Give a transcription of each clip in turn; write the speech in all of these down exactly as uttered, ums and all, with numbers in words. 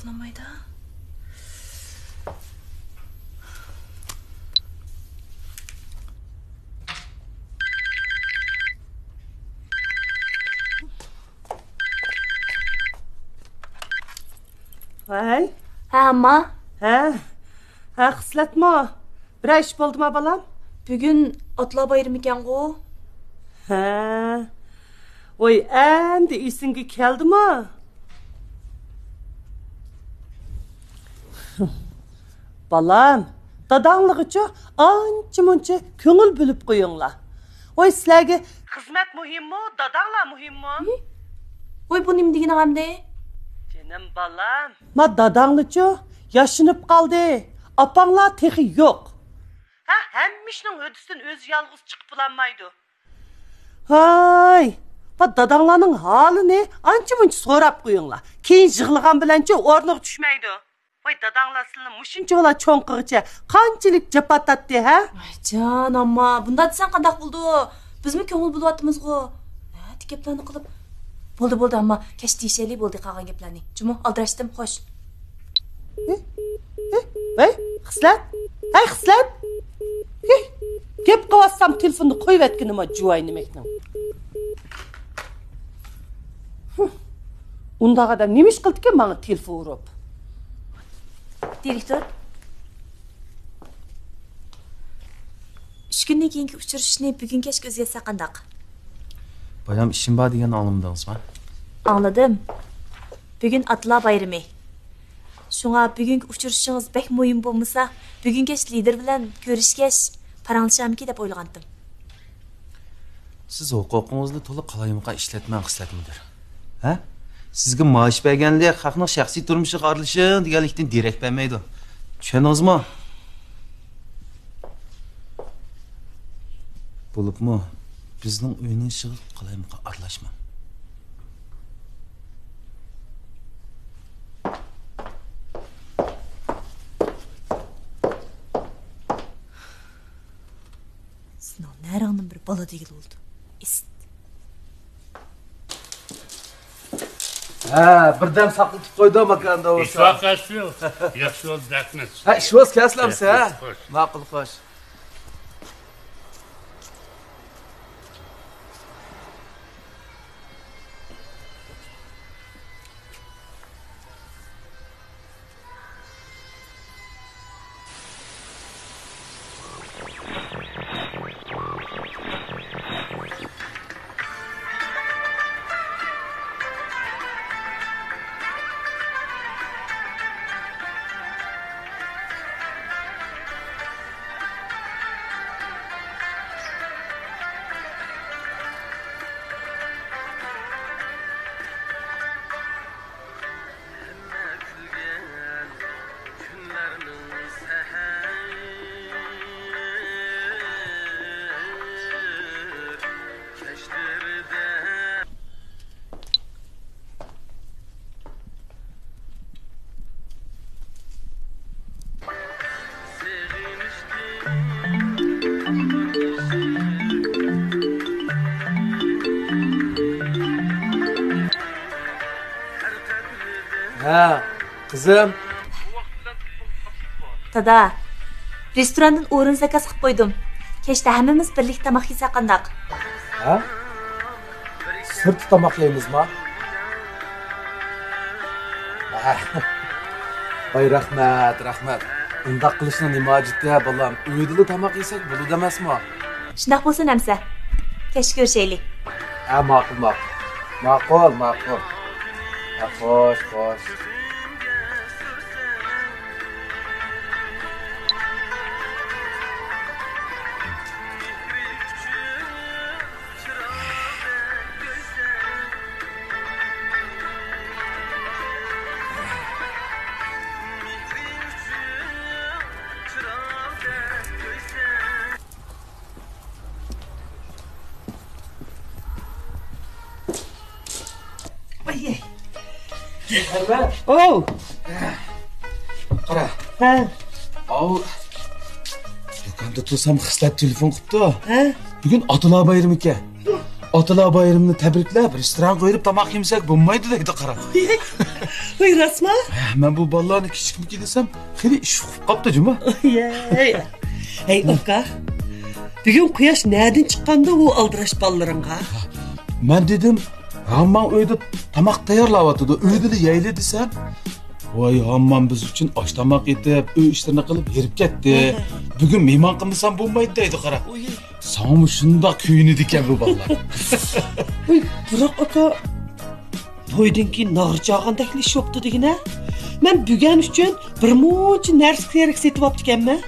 ئۇنىمايدۇ. ۋەي. ھە، ئامما. ھە. ھە، خىسلەتمۇ؟ بىرەر ئىش بولدىما، بالام؟ بۈگۈن ئاتىلار بايرىمىكەنغۇ؟ ھە. ۋاي، ئەمدى ئېسىڭگە كەلدىما؟ بالام، داداڭلىغىچۇ ئانچە-مۇنچە كۆڭۈل بۆلۈپ قويۇڭلار. ۋاي، سىلەرگە خىزمەت مۇھىممۇ، داداڭلار مۇھىممۇ؟ ھى؟ ۋاي، بۇ نېمە دېگىنىڭ ئەمدى؟ جېنىم بالام. ما داداڭلىچۇ ياشىنىپ قالدى. ئاپاڭلار تېخى يوق. ھە، ھەممە ئىشنىڭ ھۆددىسىدىن ئۆزى يالغۇز چىقىپ بولالمايدۇ. ھاي، ما داداڭلارنىڭ ھالىنى ئانچە-مۇنچە سوراپ قويۇڭلار. كېيىن يىغلىغان بىلەنچۇ ئورنىغا چۈشمەيدۇ. ۋاي، داداڭلار سىلىنى مۇشۇنچىۋالا چوڭ قىلغىچە قانچىلىك جاپا تارتتى، ھە؟ ئايجان، ئامما، بۇنداق دېسەڭ قانداق بولىدۇ؟ بىزمۇ كۆڭۈل بۆلۈۋاتىمىزغۇ. نەدە گەپلەرنى قىلىپ. بولدى، بولدى، ئامما، كەچتە دېيىشەيلى، بولدى، قالغان گەپلەرنى. جۇمۇ، ئالدىراشتىم، خوش. ھە؟ ھە؟ ھەي، خىسلەت! ھەي، خىسلەت! ھە؟ گەپ قىلىۋاتسام تېلېفوننى قويۇۋەتكىنىما جۇۋاي نېمەكنىڭ. ھە. ئۇنداق ئادەم نېمە ئىش قىلدىكىن ماڭا تېلېفون ئۇرۇپ؟ دىرېكتور، ئۈچ كۈندىن كېيىنكى ئۇچرىشىشنى بۈگۈن كەچكە ئۆزگەرتسەك قانداق؟ بايام ئىشىم بار دېگەننى ئاڭلىمىدىڭىزما؟ ئاڭلىدىم. بۈگۈن ئاتىلار بايرىمى. شۇڭا بۈگۈنكى ئۇچرىشىشىڭىز بەك مۇھىم بولمىسا، بۈگۈن كەچ لىدىر بىلەن كۆرۈشكەچ پاراڭلىشارمىكىن دەپ ئويلىغانتىم. سىز ھوقۇقىڭىزنى تولا قالايمىقان ئىشلەتمەڭ، خىسلەت مۇدىر. ھە؟ سىزگە مائاش بەرگەنلىك خەقنىڭ شەخسىي تۇرمۇشىغا ئارىلىشىڭ دېگەنلىكتىن دېرەك بەرمەيدۇ. چۈشەندىڭىزمۇ؟ بولۇپمۇ بىزنىڭ ئۆينىڭ ئىشىغا قالايمىقان ئارىلاشماڭ. سېنىڭ نەرىڭدىن بىر بالا دېگىلى بولىدۇ. ئىسىت. ھە، بىردەم ساقلىتىپ قويدۇم ئاكامدا بولسا. ئىش ۋاقىت شۇ. ياخشى بولدى، رەھمەت. ھە، ئىش بولسا كەلسىلەمسىز، ھە؟ رەھمەت، خوش. ماقۇل، خوش. ھە، قىزىم. دادا، رېستوراندىن ئورۇن زاكاز قىلىپ قويدۇم. كەچتە ھەممىمىز بىرلىكتە تاماق يېسەك قانداق؟ ھە؟ سىرتتا تاماق يەيمىزما؟ ۋاي، رەھمەت، رەھمەت. ئۇنداق قىلىشنىڭ نېمە ھاجىتى، بالام؟ ئۆيدىلا تاماق يېسەك بولىدۇ ئەمەسمۇ؟ شۇنداق بولسۇن ئەمىسە. كەچتە كۆرۈشەيلى. ھە، ماقۇل، ماقۇل. ماقۇل، ماقۇل. ھە، خوش، خوش. ئەنۋەر. ئوۋ. قارا. ھە. ئاۋۇ دۇكاندا تۇرسام خىسلەت تېلېفون قىپتۇ. ھە؟ بۈگۈن ئاتىلار بايرىمىكەن. ئاتىلار بايرىمىنى تەبرىكلەپ، رېستورانغا بېرىپ تاماق يېمىسەك بولمايدۇ دەيدۇ، قارا. ۋاي، راستمۇ؟ ھە، مەن بۇ بالىلارنى كىچىكمىكىن دېسەم، خېلى ئىش ئۇقۇپ قاپتۇ جۇمۇ. ھەي، ئاكا، بۈگۈن قۇياش نەدىن چىققاندۇ ئۇ ئالدىراش بالىلىرىڭغا؟ مەن دېدىم، ھامماڭ ئۆيدە تاماق تەييارلاۋاتىدۇ، ئۆيدىلا يەيلى دېسەم، ۋاي، ھاممام بىز ئۈچۈن ئاش تاماق ئېتىپ، ئۆي ئىشلىرىنى قىلىپ ھېرىپ كەتتى. بۈگۈن مېھمان قىلمىسام بولمايدۇ دەيدۇ، قارا. ساڭىمۇ شۇنداق كۆيۈنىدىكەن بۇ بالىلار. ۋاي، بىراق ئاكا، تويدىن كېيىن ناغرا چاغاندەكلا ئىش بوپتۇ دېگىنە. مەن بۈگۈن ئۈچۈن بىر مۇنچە نەرسە كېرەك سېتىۋاپتىكەنمەن.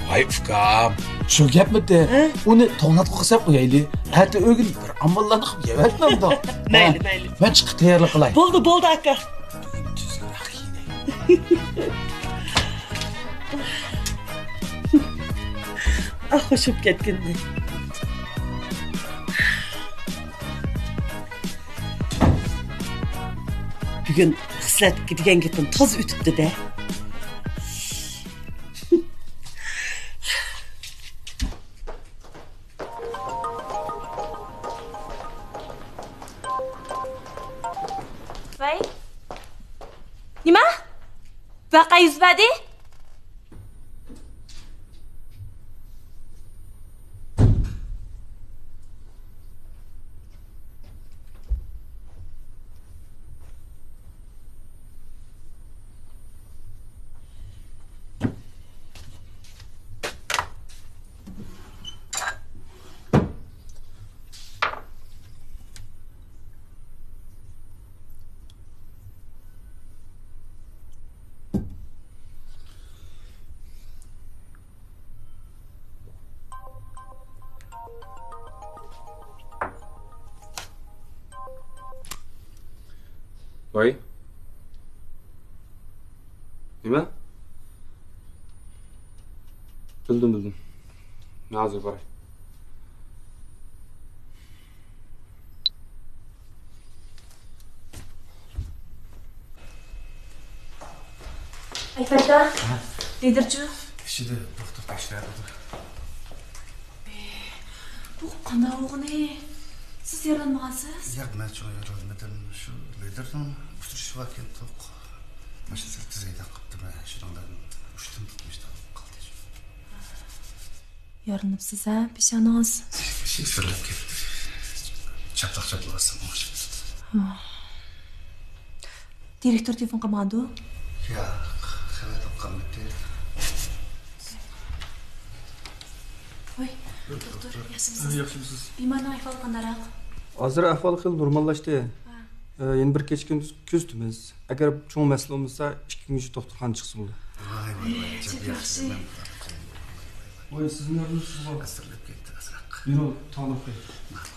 ۋاي ئۇكام، شۇ گەپمىدى؟ ھە؟ ئۇنى توڭلاتقۇغا سەپ قويايلى. ئەتە ئۆگۈن بىر ئاماللارنى قىلىپ يەۋەرمەمدۇ؟ مەيلى، ھە، مەيلى. مەن چىقىپ تەييارلىق قىلاي. بولدى، بولدى ئاكا. بۈگۈن تۈزگۈنرەك كىيىنەي. ئاھ، خوش بوپ كەتكىنىنى. بۈگۈن خىسلەتكە دېگەن گېپىم تازا ئۆتۈپتۇ-دە. ۋەي. نېمە؟ ۋەقە يۈز بەردى؟ ۋاي. نېمە؟ بىلدىم، بىلدىم. مەن ھازىر باراي. ئەكبەرجان، ھە؟ لىدىرچۇ؟ ئىچىدە، دوختۇر تەكشۈرەدۇ. ئى، بۇ قانداق بولغىنى؟ سىز يارىلانمىغانسىز؟ ياق، مەن چوڭ يارىلانمىدىم. شۇ لىدىرنىڭ ئۇچرىشىۋاتقان توق. ماشىنا سەل تېز ھەيدەپ قاپتىمەن. شۇنىڭ بىلەن ئۇشتۇم تۇتمۇشتا قالدى. يارىلىنىپسىز ھە، پېشانىڭىز؟ شىفىرلاپ كەتتى. چاپلاق چاپلاۋاتسام ئوڭشىمىز. ھا. دىرېكتور تېلېفون قىلمىغاندۇ؟ ياق، خەۋەر تاپقانمىدى. ۋاي، دوختۇر، ياخشىمۇسىز؟ ياخشىمۇسىز؟ بىمارنىڭ ئەھۋالى قانداقراق؟ ھازىر ئەھۋالى خېلى نورماللاشتى. ھا. ئە، يەنە بىر كەچ كۈندۈز كۆزىتىمىز. ئەگەر چوڭ مەسىلە بولمىسا، ئىككى كۈنگىچە دوختۇرخانىدا چىقسا بولىدۇ. ۋاي، ۋاي، ۋاي، ئەجەب ياخشى. ۋاي، سىزنى ياردىمىز سىزغۇ. ئەسىرلەپ كەتتى ئازراق. يۈرۈڭ، تاڭلاپ قويۇڭ.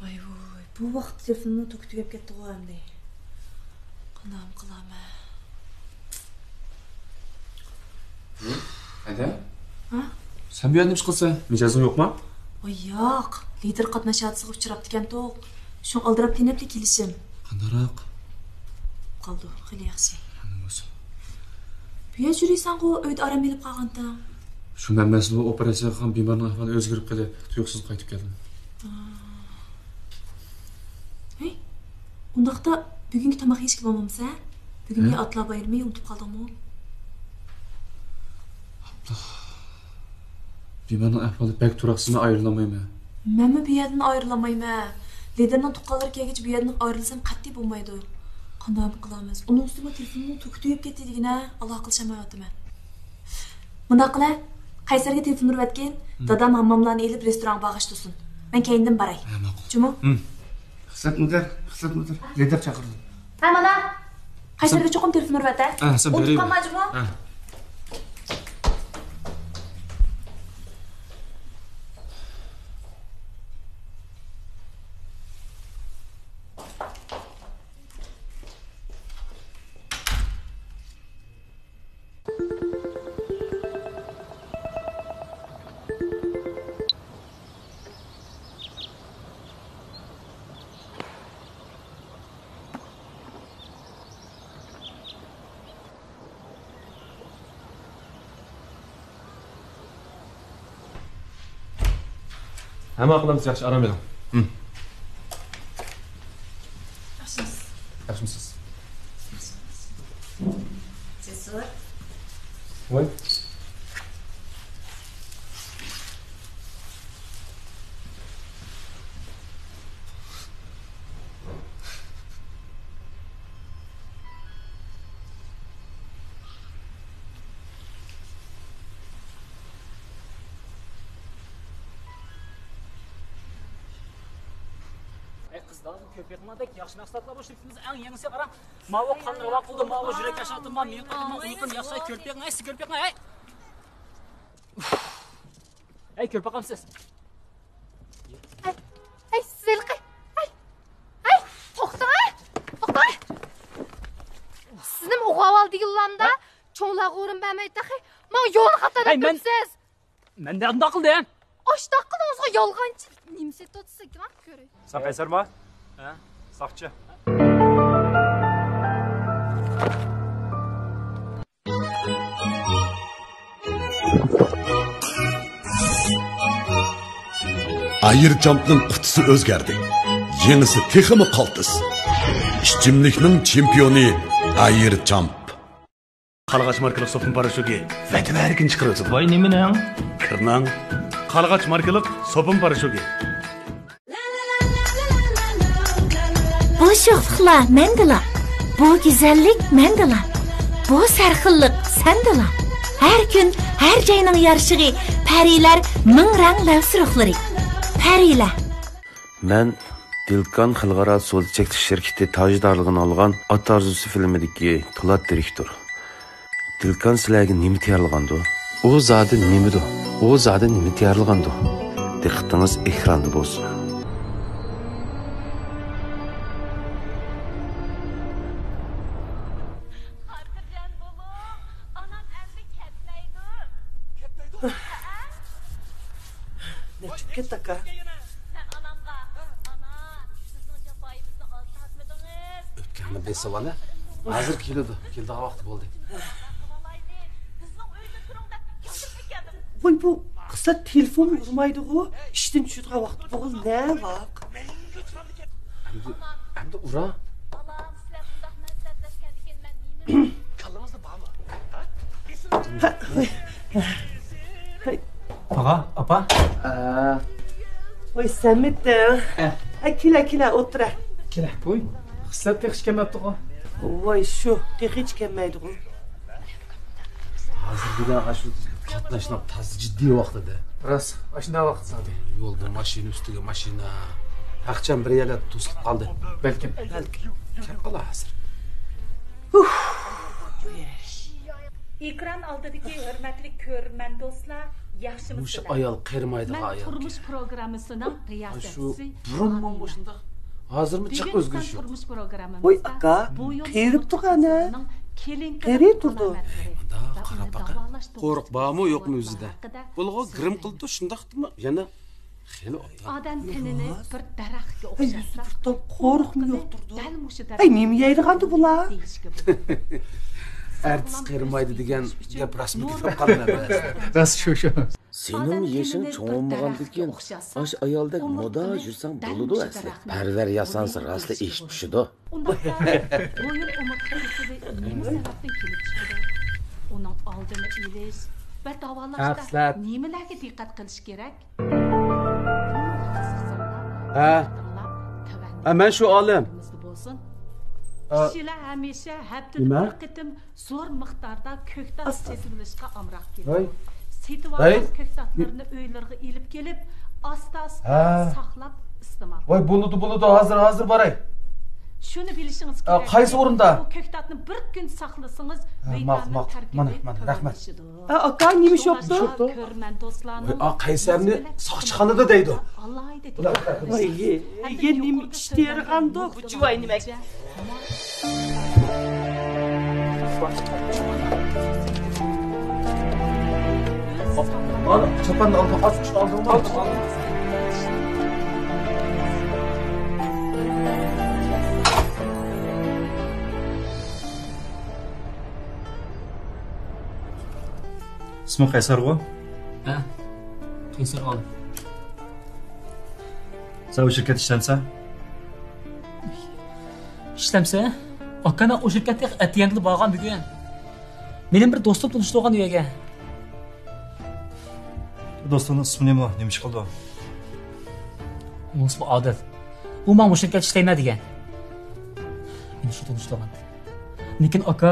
ۋاي ۋۇي، بۇ ۋاقىتتا تېلېفوننىڭ توكى تۈگەپ كەتتىغۇ ئەمدى. قانداقمۇ قىلامەن؟ ھەدە؟ ھە؟ سەن بۇ يەردە نېمە ئىش قىلىسەن؟ مىجەزىڭ يوقما؟ ۋاي ياق، لىدىر قاتناش ھادىسىسىگە ئۇچراپتىكەنتۇق. شۇڭا ئالدىراپ تېنەپلا كېلىشىم. قانداقراق؟ قالدى، خېلى ياخشى. ئامان بولسۇن. بۇ يەردە يۈرۈيسەنغۇ، ئۆيدە ئارام ئېلىپ قالغانتىڭ. شۇ مەن مەسىلە بۇ ئوپېراتسىيە قىلغان بىمارنىڭ ئەھۋالى ئۆزگىرىپ قېلىپ، تۇيۇقسىز قايتىپ كەلدىم. ھەي، ئۇنداقتا بۈگۈنكى تاماق يېيىشكە بولمامسەن؟ بۈگۈن ھە؟ ئاتىلار بايرىمى، ئۇنتۇپ قالدىڭمۇ؟ ئاپلا. بىمارنىڭ ئەھۋالى بەك تۇراقسىز، مەن ئايرىلالمايمەن. مەنمۇ بۇ يەردىن ئايرىلالمايمەن. لىدىرنىڭ تۇغقانلىرى كەلگۈچە بۇ يەردىن ئايرىلسام قەتئىي بولمايدۇ. قانداقمۇ قىلىمىز؟ ئۇنىڭ ئۈستىگە تېلېفوننىڭ توكى تۈگەپ كەتتى دېگىنە، ئالاقىلىشالمايۋاتىمەن. مۇنداق قىلە، قەيسەرگە تېلېفون ئۇرۇۋەتكىن، ھىم. دادام ھامماملارنى ئېلىپ رېستورانغا بارغاچ تۇرسۇن. مەن كەينىدىن باراي. ھە، ماقۇل. جۇمۇ؟ ھىم. خىزمەت مۇدىر، خىزمەت مۇدىر. رېداپ چاقىردىم. ھە، مانا. قەيسەرگە چوقۇم تېلېفون ئۇرۇۋەت، ھە؟ ھە، سەن بېرىۋەر. ئۇنتۇپ قالما، جۇمۇ؟ ھە. ھەممە قىلىمىز، ياخشى، ئارام بېرىڭ. ھىم. ياخشىمىسىز؟ ياخشىمىسىز؟ جەسۇر. ۋاي. ئەي قىزلار، كۆرۈپ بېقىڭلار، بەك ياخشى مەھسۇلاتلار بۇ، شىركىتىمىز ئەڭ يېڭىسى، قاراڭ. ماۋۇ قان رىۋا قىلىدۇ، ماۋۇ يۈرەك ياشارتىدۇ، ماۋۇ مېڭە قىلىدۇ، ماۋۇ ئۇيقۇنى ياخشى، كۆرۈپ بېقىڭ، ئەي، سىز كۆرۈپ بېقىڭ، ئەي. ئەي، كۆرۈپ باقامسىز؟ ئەي، ئەي، سىز ھېلىقى، ئەي، ئەي، توختاڭ، ئەي، توختاڭ. سىزنىمۇ ئوغۇۋال دېگىنلامدا، چوڭلارغا ئورۇن بەرمەي تېخى، ماڭا يولنى خاتا دەپ تۇرۇپسىز. مەن نېمانداق قىلدىم؟ ئاشتاق قىلدىڭىزغۇ، يالغانچى. نېمە سېتىۋاتىسىز، كېلىڭ كۆرەي. سەن قەيسەرما؟ ھە؟ ساقچى. ئايرچامپنىڭ قۇتىسى ئۆزگەردى. يېڭىسى تېخىمۇ قالتىس. ئىچىملىكنىڭ چېمپىيونى ئايرچامپ. قارلىغاچ ماركىلىق سوپۇن پاراشوكى ۋەتىۋەرگىن چىقىرىۋېتىدۇ. ۋاي، نېمىنىڭ؟ كىرنىڭ. قارلىغاچ ماركىلىق سوپۇن پاراشوكى. بوشلۇقلۇقلار مەندىلا، بۇ گۈزەللىك مەندىلا، بۇ سەرخىللىق سەندىلا. ھەر كۈن، ھەر جاينىڭ يارىشىغى، پەرىلەر مىڭ رەڭ لەۋ سۇرۇقلىرى. پەرىلەر. مەن دىلكان خەلقئارا سودا چەكلىك شىركىتى تاجدارلىقىنى ئالغان ئاتا ئارزۇسى فىلىمىدىكى پولات دىرېكتور. دىلكان سىلەرگە نېمە تەييارلىغاندۇ؟ ئۇ زادى نېمىدۇ؟ ئۇ زادى نېمە تەييارلىغاندۇ؟ دىققىتىڭىز ئېكراندا بولسۇن. خاتىرجەم بولۇڭ، ئانام ئەمدى كەتمەيدۇ. كەتمەيدۇ؟ ھەئە. نەچچە كەتتى، ئاكا؟ مەن ئانامغا، ئانا، سىزنىڭ جاپايىمىزنى ئاز تارتمىدىڭىز. ئۆپكەڭنى بېسىۋال، ھە؟ ھازىر كېلىدۇ. كېلىدىغان ۋاقتى بولدى. بىزنىڭ ئۆيدە تۇرۇڭ دەپ كەلدىم. ۋاي، بۇ قىزلار تېلېفون ئۇرمايدىغۇ. ئىشتىن چۈشىدىغان ۋاقتى بولغىلى نە ۋاق. ئەمدى، ئەمدى ئۇرا. بالام، سىلەر بۇنداق مەنسەپلەشكەندىكىن مەن نېمە؟ كاللىڭىزدا بارمۇ؟ ھە؟ ھەي. ھەي. تاغا، ئاپا. ئە. ۋاي، سەنمىتىڭ؟ ھە. ھە، كېلە، كېلە، ئولتۇرە. كېلە. ۋوي، خىسلەت تېخىچە كەلمەپتىغۇ. ۋاي، شۇ، تېخىچە كەلمەيدىغۇ. ھازىر دېگەن ئاشۇ قاتناشنىڭ تازا جىددىي ۋاقتىدا. راست، ئاشۇنداق ۋاقىت زادى. يولدا ماشىنا ئۈستىگە ماشىنا. ھەقچان بىر يەردە توسۇلۇپ قالدى. بەلكىم. بەلكىم. كەپ قالا ھازىر. ئېكران ئالدىدىكى ھۆرمەتلىك كۆرۈرمەن دوستلار، ياخشىمۇسىلەر؟ مۇشۇ ئايال قېرىمايدىغان ئايالكەن. مەن تۇرمۇش پروگراممىسىنىڭ رىياسەتچىسى. ئاشۇ بۇرۇنمۇ مۇشۇنداق، ھازىرمۇ جىق ئۆزگىرىش يوق. ۋوي ئاكا، قېرىپ تۇرغان-ھە. قېرىپ تۇردى. مۇنداق قاراپ باقە. قورۇق بارمۇ يوقمۇ ئۆزىدە؟ بولغۇ گىرىم قىلىدۇ، شۇنداقتىمۇ يەنە خېلى ئوبدان. ئادەم تېنىنى بىر دەرەخكە ئوخشاتسا، قورۇقمۇ يوقتۇردۇ. دەل مۇشۇ دەرەخ. ئەي، نېمە يەيدىغاندۇ بۇلار؟ ئەرتىس قېرىمايدۇ دېگەن گەپ راستمىكىن دەپ قالدىم. راست، شۇ، شۇ. سېنىڭ يېشىڭ چوڭىمىغاندىكىن ئاشۇ ئايالدەك مودا يۈرسەڭ بولىدۇ ئەسلى. پەرۋەر ياسانسا راستلا ئېشىپ چۈشىدۇ. ئۇنداقتا بويۇن ئومۇرتقا كېسىلى نېمە سەۋەبتىن كېلىپ چىقىدۇ؟ ئۇنىڭ ئالدىنى ئېلىش ۋە داۋالاشتا نېمىلەرگە دىققەت قىلىش كېرەك؟ ھە. ھە، مەن شۇ ئالىم. كىشىلەر ھەمىشە ھەپتىدە بىر قېتىم زور مىقداردا كۆكتات سېتىۋېلىشقا ئامراق كېلىدۇ. سېتىۋالغان كۆكتاتلىرىنى ئۆيلىرىگە ئېلىپ كېلىپ، ئاستا-ئاستا ھە. ساقلاپ ئىستېمال قىلىڭ. ۋاي، بولىدۇ، بولىدۇ، ھازىر، ھازىر باراي. شۇنى بىلىشىڭىز ئا، كېرەك، قايسى ئورۇندا؟ بۇ كۆكتاتنى بىر كۈن ساقلىسىڭىز، ھە، ماقۇل، ماقۇل. مانا، مانا، رەھمەت. ئا، ئاكا، نېمە ئىش بوپتۇ؟ ۋاي، ئا، قەيسەرنى ساقچىخانىدا دەيدۇ. ۋاي، يەنە نېمە ئىش تېرىغاندۇ بۇ جۇۋاي نېمە؟ مانا، چاپاننى ئالدىم، ئاچقۇچنى ئالدىم، ئالدىم، ئالدىم. ئىسمىڭ قەيسەرغۇ؟ ھە، قەيسەر ئالىم. سەن ئۇ شىركەتتە ئىشلەمسەن؟ ئىشلەمسە؟ ئاكا، مەن ئۇ شىركەتتە ئەتىگەندىلا بارغان بۈگۈن. مېنىڭ بىر دوستۇم تونۇشتۇرغان ئۇ يەرگە. بۇ دوستۇڭنىڭ ئىسمى نېمە؟ نېمە ئىش قىلىدۇ؟ ئۇنىڭ ئىسمى ئادىل. ئۇ ماڭا مۇشۇ شىركەتتە ئىشلەيمەن دېگەن. مېنى شۇ تونۇشتۇرغان. لېكىن ئاكا،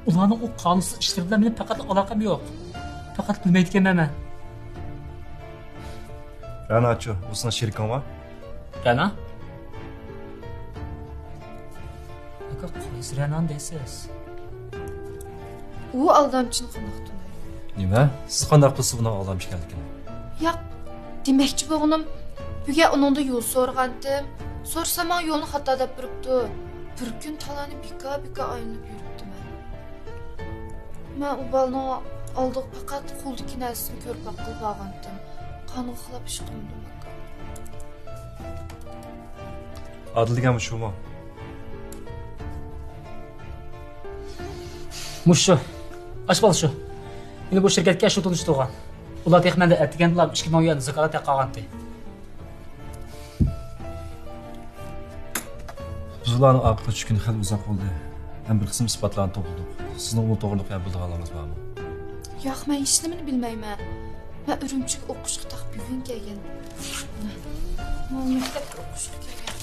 ئۇلارنىڭ ئۇ قانۇنسىز ئىشلىرى بىلەن مېنىڭ پەقەت ئالاقەم يوق. پەقەت بىلمەيدىكەنمەن مەن. رەناچۇ، ئۇ سېنىڭ شېرىكىڭمۇ؟ رەنا؟ ئاكا، قايسى رەنانى دەيسىز؟ ئۇ ئالدامچىنى قانداق تونۇيدۇ؟ نېمە؟ سىز قانداق بىلىسىز ئۇنىڭ ئالدامچى ئىكەنلىكىنى؟ ياق، دېمەكچى بولغىنىم، بۈگۈن ئۇنىڭدىن يول سورىغانتىم. سورىسام، ماڭا يولنى خاتا دەپ بېرىپتۇ. بىر كۈن تالانى بىكار-بىكار ئايلىنىپ يۈرۈپتىمەن. مەن ئۇ بالىنىڭ ئالدىغا پەقەت قولىدىكى نەرسىنى كۆرۈپ باققىلى بارغانتىم. قانۇنغا خىلاپ ئىش قىلمىدىم، ئاكا. ئادىل دېگەن شۇمۇ؟ مۇشۇ. ئاش بالا شۇ. مېنى بۇ شىركەتكە شۇ تونۇشتۇرغان. ئۇلار تېخى مەندىن ئەتىگەندىلا ئىككى مىڭ يۈەن زاكالەت ھەق قالغانتى. بىز ئۇلارنىڭ ئارقىغا چۈشكىلى خېلى ئۇزاق بولدى. ھەم بىر قىسىم ئىسپاتلارنى توپلىدۇق. سىزنىڭ ئۇ توغرىلىق يەنە بىلىدىغانلىرىڭىز بارمۇ؟ ياق، مەن ھېچنېمىنى بىلمەيمەن. مەن ئۈرۈمچىگە ئوقۇشقا تېخى بۈگۈن كەلگەن. مەن مەكتەپكە ئوقۇشقا كەلگەن.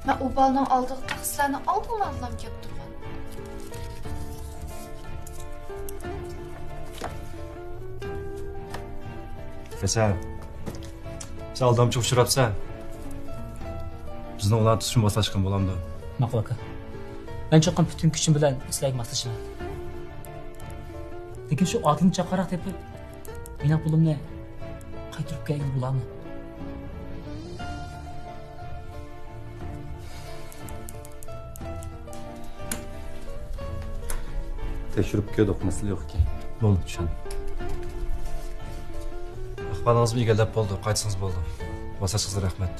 مەن ئۇ بالىنىڭ ئالدىغا تېخى سىلەرنىڭ ئالدىڭلاردىلا كەپ تۇرغان. قەيسەر، سەن ئالدامچىغا ئۇچراپسەن. بىزنىڭ ئۇلارنى تۇتۇشنى ماسلاشقىلى بولامدۇ؟ ماقۇل، ئاكا. مەن چوقۇم پۈتۈن كۈچۈم بىلەن سىلەرگە ماسلىشىمەن. لېكىن شۇ ئادىلنى چاققانراق تېپىپ، مېنىڭ پۇلۇمنى قايتۇرۇپ كەلگىلى بولامدۇ؟ تەكشۈرۈپ كۆردۇق، مەسىلە يوق ئىكەن. بولدى، چۈشەندىم. ئەھۋالىڭىزمۇ ئىگىلەپ بولدى، قايتسىڭىز بولدى. ماسلاشقىڭىزغا رەھمەت.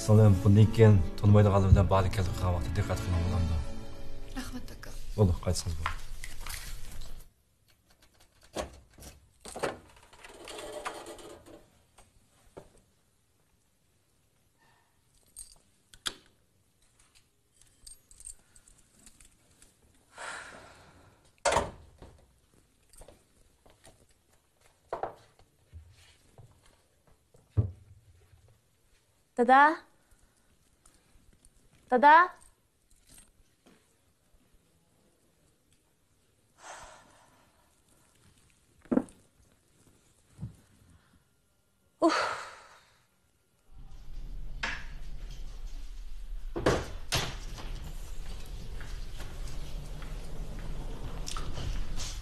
سىڭلىم، بۇندىن كېيىن تونۇمايدىغانلار بىلەن بارلىق كەلدى قىلغان ۋاقىتتا دىققەت قىلىڭ، بولامدۇ؟ رەھمەت، ئاكا. بولدى، قايتسىڭىز بولدى. دادا. دادا. ئۇھ.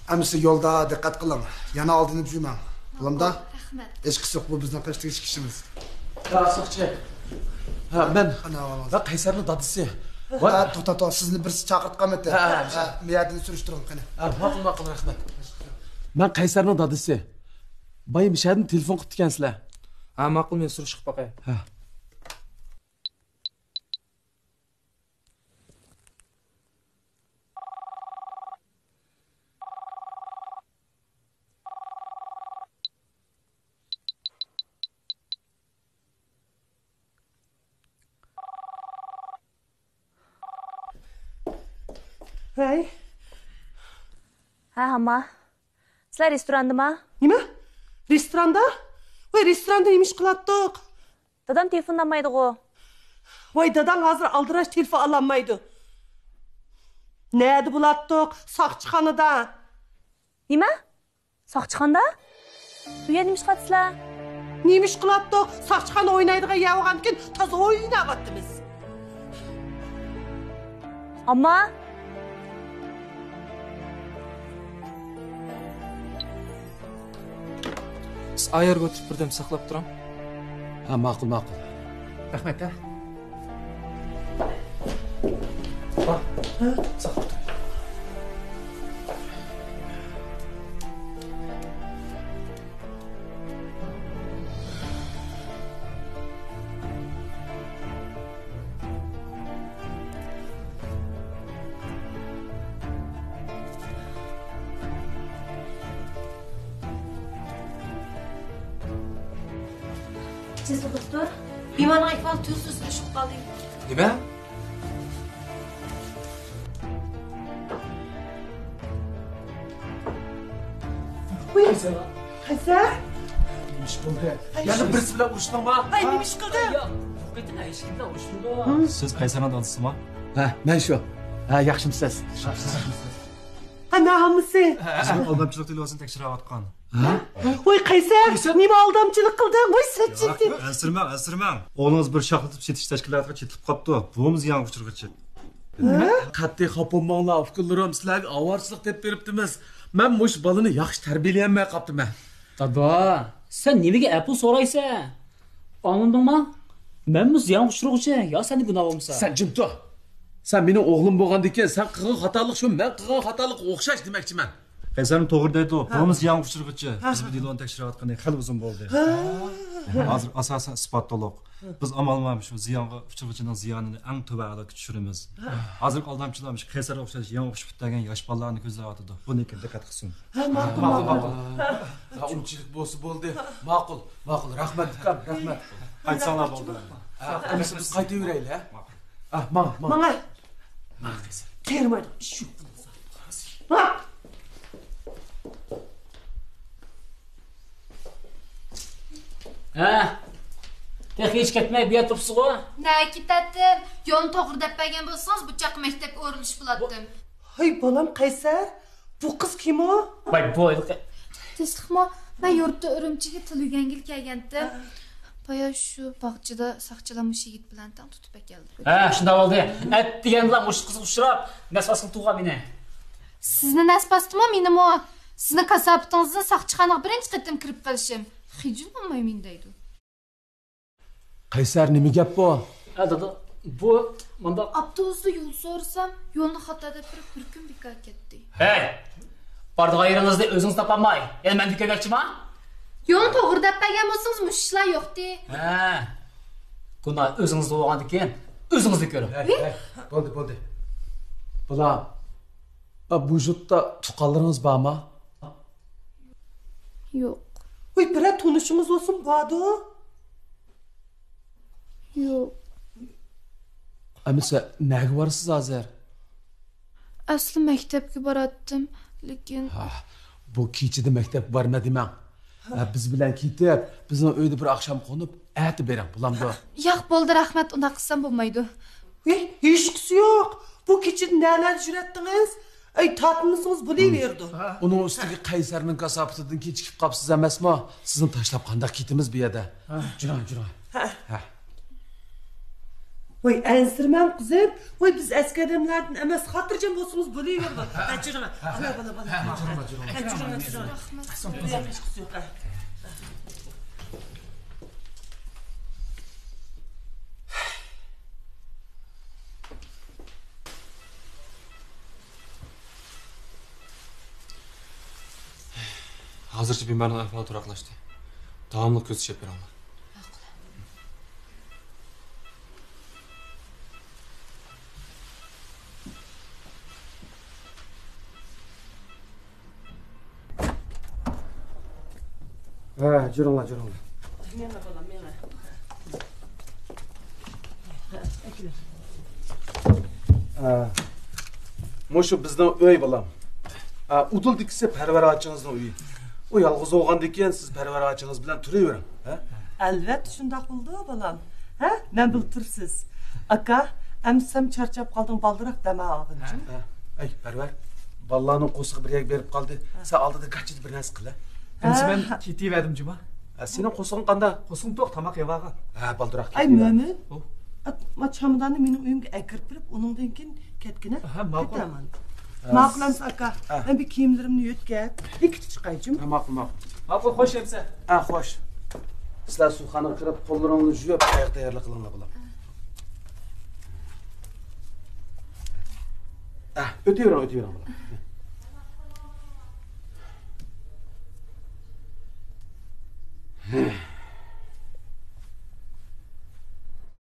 ئەمىسە يولدا دىققەت قىلىڭ. يەنە ئالدىنىپ يۈرمەڭ. بولامدا؟ رەھمەت. ھېچقىسى يوق، بۇ بىزنىڭ قېشىدىكى ئىككى كىشىمىز. يا، ساقچى. ھە، مەن. قانداق ئەھۋالىڭىز؟ مەن قەيسەرنىڭ دادىسى. ھە، توختا، توختا، سىزنى بىرسى چاقىرتقانمىتى؟ ھە، ھە، ھە. ھە، مەيەردىن سۈرۈشتۈرۈڭ قېنى. ھە، ماقۇل، ماقۇل، رەھمەت. مەن قەيسەرنىڭ دادىسى. بايا مىشەدىن تېلېفون قىپتىكەنسىلەر. ھە، ماقۇل، مەن سۈرۈشتۈرۈپ باقاي. ھە. ھەي. ھە، ھاما. سىلەر رېستوراندىما؟ نېمە؟ رېستوراندا؟ ۋاي، رېستوراندا نېمە ئىش قىلاتتۇق؟ دادام تېلېفونلانمايدىغۇ. ۋاي، داداڭ ھازىر ئالدىراش، تېلېفون ئالالمايدۇ. نەدە بولاتتۇق؟ ساقچىخانىدا. نېمە؟ ساقچىخانىدا؟ ئۇ يەردە نېمە ئىش قىلاتسىلەر؟ نېمە ئىش قىلاتتۇق؟ ساقچىخانا ئوينايدىغان يەر بولغاندىكىن تازا ئويناۋاتىمىز. ئامما؟ سىز ئايارغا ئولتۇرۇپ بىردەم ساقلاپ تۇرۇڭ. ھە، ماقۇل، ماقۇل. رەھمەت، ھە. ھە، ساقلاپ تۇرۇڭ. جېسۇر دوختۇر، بىمارنىڭ ئەھۋالى تۈز-تۈز ئۇرۇشۇپ قالدى. نېمە؟ قەيسەر؟ نېمە ئىش بولدى؟ يەنە بىرسى بىلەن ئۇرۇشتۇڭما؟ ھەي، نېمە ئىش قىلدىڭ؟ ياق، بۇ قېتىم ھېچكىم بىلەن ئۇرۇشمىدىم. سىز قەيسەرنىڭ دادىسىما؟ ھە، مەن شۇ. ھە، ياخشىمۇسىز؟ ھە، مەن ھاممىسى. سىزنىڭ ئالدامچىلىق دېلوسىنى تەكشۈرۈۋاتقان. ھە؟ ۋاي قەيسەر، نېمە ئالدامچىلىق قىلدىڭ؟ ۋاي سەت. ياق، ئەنسىرىمەڭ، ئەنسىرىمەڭ. ئوغلىڭىز بىر شاخلىتىپ سېتىش تەشكىلاتىغا چېتىلىپ قاپتۇ. بۇمۇ زىيانغا ئۇچرىغۇچى. ھە؟ قەتئىي خاپا بولماڭلار، ئۇكىلىرىم، سىلەرگە ئاۋارىچىلىق دەپ بېرىپتىمىز. مەن مۇشۇ بالىنى ياخشى تەربىيەلىيەلمەي قاپتىمەن. دادا، سەن نېمىگە ئەپۇ سورايسەن؟ ئاڭلىدىڭما؟ مەنمۇ زىيانغا ئۇچرىغۇچى، يا سەندە گۇناھ بولمىسا؟ سەن جىم تۇر. سەن مېنىڭ ئوغلۇم بولغاندىكىن، سەن قىلغان خاتالىق شۇ مەن قىلغان خاتالىققا ئوخشاش دېمەكچىمەن. قەيسەرمۇ توغرا دەيدۇ. بۇمۇ زىيانغا ئۇچرىغۇچى. بىز بۇ دېلونى تەكشۈرۈۋاتقىنى خېلى ئۇزۇن بولدى. ھازىر ئاساسەن ئىسپات تولۇق. بىز ئامالمىشۇ زىيانغا ئۇچرىغۇچىنىڭ زىيانىنى ئەڭ تۆۋەن ھالەتكە چۈشۈرىمىز. ھازىرقى ئالدامچىلار مۇشۇ قەيسەرگە ئوخشاش يېڭى ئۇچۇپ كەلگەن ياش بالىلارنى كۆزلەۋاتىدۇ. بۇنىڭكىگە دىققەت قىلسۇن. ھە، ماقۇل، ماقۇل، ماقۇل. ھە، ئۇنچىلىك بولسا بولدى. ماقۇل، ماقۇل. رەھمەت، ئۇكام، رەھمەت. قايتساڭلار بولدى. ھە، ئەمىسە بىز قايتىۋېرەيلى، ھە؟ ماڭ، ماڭ. ماڭا. ماڭ، قەيسەر. تېرىمايدىغان ئىش يوق. ماڭ. ھە، تېخى ھېچ كەتمەي بۇ يەردە تۇرۇپسىزغۇ؟ نەگە كېتەتتىم؟ يولنى توغرا دەپ بەرگەن بولسىڭىز، بۇ چاغقا مەكتەپكە ئورۇنلىشىپ بولاتتىم. ھەي، بالام قەيسەر، بۇ قىز كىم ئۇ؟ ۋاي، بۇ ھېلىقى. تېزلىقمۇ؟ مەن يۇرتتا ئۈرۈمچىگە تىل ئۆگەنگىلى كەلگەنتىم. ھە. بايا شۇ باغچىدا ساقچىلار مۇشۇ يىگىت بىلەن تەڭ تۇتۇپ ئەكەلدى. ھە، شۇنداق بولدى. ئەتىگەنلا مۇشۇ قىزغا ئۇچراپ، نەس ئاسقىلى تۇغان مېنى. سىزنى نەس باستىمۇ، مېنىمۇ؟ سىزنىڭ كاساپىتىڭىزدىن ساقچىخانىغا بىرىنچى قېتىم كىرىپ قېلىشىم. خىجىل بولماي مېنى دەيدۇ. قەيسەر، نېمە گەپ بۇ؟ ھە، دادا، بۇ مۇنداق. ئاپتوبۇستا يول سورىسام، يولنى خاتا دەپ بېرىپ، بىر كۈن بىكار كەتتى. ھەي! بارىدىغان يېرىڭىزنى ئۆزىڭىز تاپالماي، يەنە مەندىن كۆرمەكچىما؟ يولنى توغرا دەپ بەرگەن بولسىڭىز، مۇشۇ ئىشلار يوقتى. ھە، گۇناھ ئۆزىڭىزدە بولغاندىكىن، ئۆزىڭىزنى كۆرۈڭ. ھەي، ھەي، بولدى، بولدى. بۇلار، ئا، بۇ يۇرتتا تۇغقانلىرىڭىز بارمۇ؟ يوق. ۋاي، بىرەر تونۇشىڭىز بولسىمۇ باردۇ؟ يوق. ئەمىسە، نەگە بارىسىز ھازىر؟ ئەسلى مەكتەپكە باراتتىم، لېكىن. ھا، بۇ كېچىدە مەكتەپكە بارما دېمەڭ. ھە، بىز بىلەن كېتىپ، بىزنىڭ ئۆيدە بىر ئاخشام قونۇپ، ئەتە بېرىڭ، بولامدۇ؟ ياق، بولدى، رەھمەت، ئۇنداق قىلسام بولمايدۇ. ھېي، ھېچقىسى يوق. بۇ كېچىدە نەلەردە يۈرەتتىڭىز؟ ئەي، تارتىنمىسىڭىز بولۇۋېرىدۇ. ئۇنىڭ ئۈستىگە قەيسەرنىڭ كاساپىتىدىن كېچىكىپ قاپسىز ئەمەسمۇ؟ سىزنى تاشلاپ قانداق كېتىمىز بۇ يەردە؟ جۈرۈڭ، جۈرۈڭ. ھە. ۋاي، ئەنسىرىمەڭ قىزىم. ۋاي، بىز ئەسكى ئادەملەردىن ئەمەس، خاتىرجەم بولسىڭىز بولۇۋېرىدۇ. ھە، جۈرۈڭ. ھە، بالا، بالا، بالا. ھە، جۈرۈڭ، جۈرۈڭ. ھە، جۈرۈڭ، جۈرۈڭ. ھازىرچە بىمارنىڭ ئەھۋالى تۇراقلاشتى. داۋاملىق كۆزىتىش ئېلىپ بېرىڭلار. ھە، جۈرۈڭلار، جۈرۈڭلار. مېڭە، بالام، مېڭە. ھە، مۇشۇ بىزنىڭ ئۆي، بالام. ھە، ئۇدۇلدىكىسى پەرۋەر ئاچىڭىزنىڭ ئۆيى. ئۇ يالغۇز بولغاندىكىن سىز پەرۋەر ئاچىڭىز بىلەن تۇرۇۋېرىڭ. ھە؟ ئەلۋەتتە شۇنداق بولىدۇ، بالام. ھە؟ مەن بىلىپ تۇرۇپسىز. ئاكا، ئەمسەم چارچاپ قالدىڭ، بالدۇراق دەم ئالغىنچۇ. ھە، ھە. ئەي، پەرۋەر، بالىلارنىڭ قورسىقى بىر يەرگە بېرىپ قالدى. ھە. سەن ئالدىدا گاچىدا بىر نەرسە قىل، ھە؟ ئەمسە مەن كېتىۋەردىم جۇما. ھە، سېنىڭ قورسىقىڭ قانداق؟ قورسىقىم توق، تاماق يەۋالغان. ھە، بالدۇراق كېتىۋەر. ئاي مۆمىن، ئات، ما چاماداننى مېنىڭ ئۆيۈمگە ئەكىرىپ بېرىپ، ئۇنىڭدىن كېيىن كەتكىنە. ھە، ماقۇل. كېتەمەن. ھە. ماقۇل ئەمسە ئاكا، ھە. مەن بىر كىيىملىرىمنى يۆتكەپ بېكىتىپ چىقايچۇ. ھە، ماقۇل، ماقۇل. ماقۇل، خوش ئەمسە. ھە، خوش. سىلەر سۇخانىغا كىرىپ، قوللىرىڭلارنى يۇيۇپ، ئاياغ تەييارلىق قىلىڭلار، بالام. ھە، ئۆتۈۋېرىڭ، ئۆتۈۋېرىڭ، بالام.